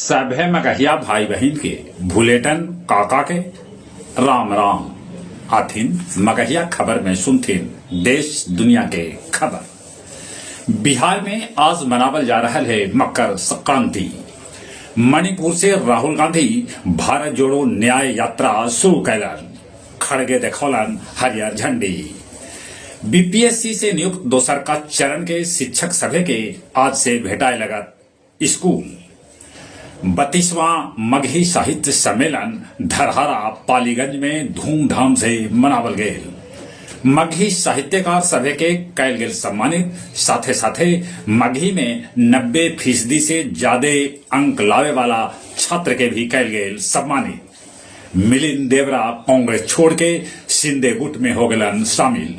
सभे मगहिया भाई बहिन के भुलेटन काका के राम राम। आथिन मगहिया खबर में सुनथिन देश दुनिया के खबर। बिहार में आज मनावल जा रहल है मकर संक्रांति। मणिपुर से राहुल गांधी भारत जोड़ो न्याय यात्रा शुरू कैलन। खड़गे देखौलन हरियर झंडी। बीपीएससी से नियुक्त दोसर का चरण के शिक्षक सभे के आज से भेटाए लगत स्कूल। 32वां मगही साहित्य सम्मेलन धरहरा पालीगंज में धूमधाम से मनावल गेल। मगही साहित्यकार सभे के कैल गेल सम्मानित, साथे साथे मगही में 90% से ज्यादे अंक लावे वाला छात्र के भी कैल गेल सम्मानित। मिलिंद देवरा कांग्रेस छोड़ के शिंदे गुट में हो गलन शामिल।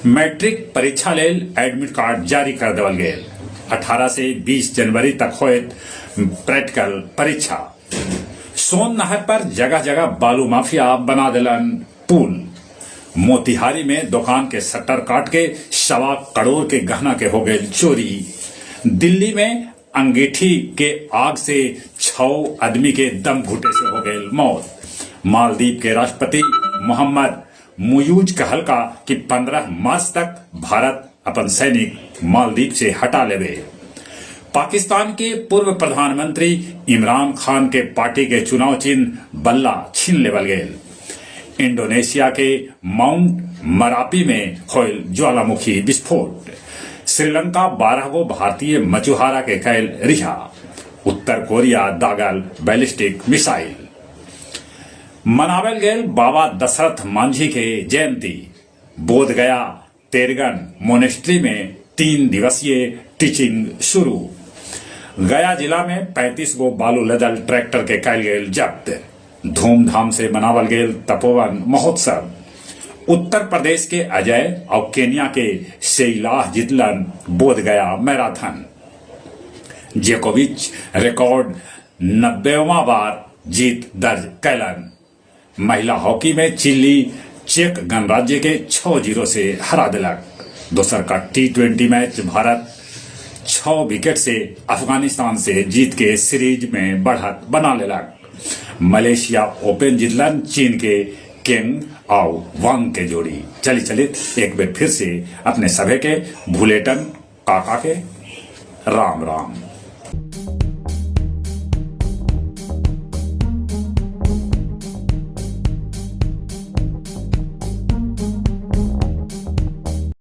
मैट्रिक परीक्षा लेल एडमिट कार्ड जारी कर देवल गेल। 18 से 20 जनवरी तक होयत प्रैक्टिकल परीक्षा। सोन नहर पर जगह जगह बालू माफिया बना देलन पुल। मोतिहारी में दुकान के शटर काट के 1.25 करोड़ के गहना के हो गए चोरी। दिल्ली में अंगीठी के आग से 6 आदमी के दम घुटे से हो गए मौत। मालदीव के राष्ट्रपति मोहम्मद मुयूज कहलका कि 15 मार्च तक भारत अपन सैनिक मालदीव से हटा लेवे। पाकिस्तान के पूर्व प्रधानमंत्री इमरान खान के पार्टी के चुनाव चिन्ह बल्ला छीन लेवल गेल। इंडोनेशिया के माउंट मरापी में होयल ज्वालामुखी विस्फोट। श्रीलंका 12 गो भारतीय मछुआरा के कैल रिहा। उत्तर कोरिया दागल बैलिस्टिक मिसाइल। मनावल गेल बाबा दशरथ मांझी के जयंती। बोधगया तेरगन मोनेस्ट्री में 3 दिवसीय टीचिंग शुरू। गया जिला में 35 गो बालू लदल ट्रैक्टर के कैल गेल जब्त। धूमधाम से मनावल गेल तपोवन महोत्सव। उत्तर प्रदेश के अजय और केन्या के शैलाह जितलन बोधगया मैराथन। जोकोविच रिकॉर्ड 90वां बार जीत दर्ज कैलन। महिला हॉकी में चिली चेक गणराज्य के 6-0 से हरा दिलक। दोसर का टी20 मैच भारत 6 विकेट से अफगानिस्तान से जीत के सीरीज में बढ़त बना लेलक। मलेशिया ओपन जीतलन चीन के किंग और वांग के जोड़ी। चली चलित एक बेर फिर से अपने सभे के भुलेटन काका के राम राम।